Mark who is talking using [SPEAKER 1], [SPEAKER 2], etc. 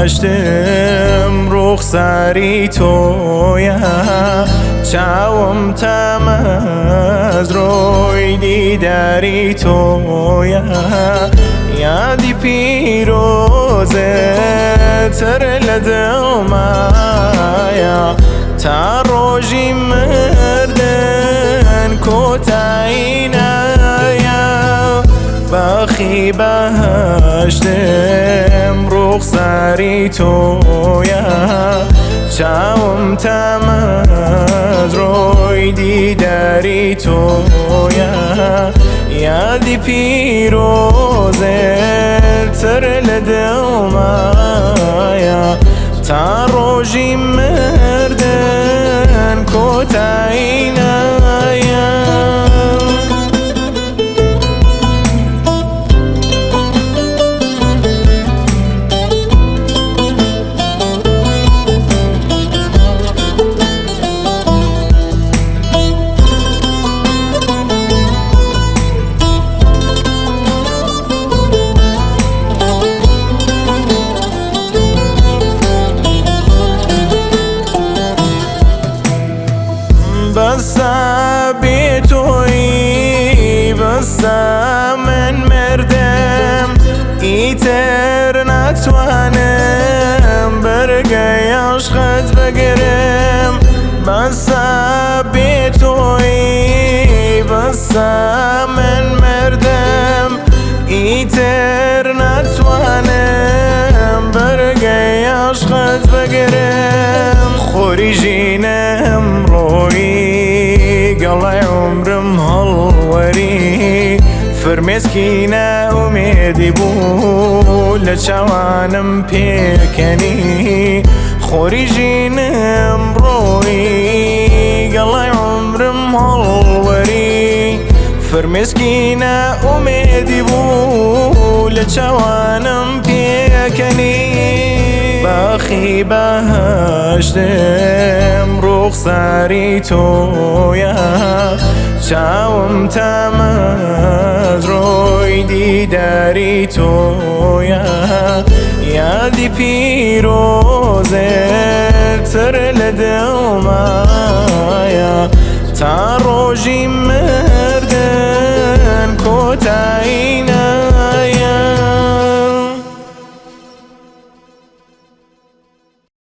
[SPEAKER 1] بەهەشتم ڕوخساری تۆیە، چاوم تامەزرۆی دیداری تۆیە، یادی پیرۆزە تر لە دڵمایە، تا ڕۆژی مردن کۆتایی نایە. باخی بەهەشتم ڕوخساری تۆیە، چاوم تامەزرۆی دیداری تۆیە، یادی پیرۆزە تر لە دڵمایە، تا ڕۆژی مردن کۆتایی نایە. بەسە بێ تۆی، بەسە من مردم، ئیتر ناتوانم بەرگەی عەشقت بگرم. بەسە بێ تۆی، بەسە من مردم، ئیتر ناتوانم بەرگەی عەشقت بگرم. خۆری ژینم ڕۆیی، گەڵای عومرم هەڵوەری، فرمێسکی نائومێدی بوو لە چاوانم پێکەنی. خۆری ژینم ڕۆیی، گەڵای عومرم هەڵوەری، فرمێسکی نائومێدی بوو لە چاوانم پێکەنی. باخی بەهەشتم ڕوخساری تۆیە، چاوم تامەزرۆی دیداری تۆیە، یادی پیرۆزە تر لە دڵمایە، تا ڕۆژی مردن کۆتایی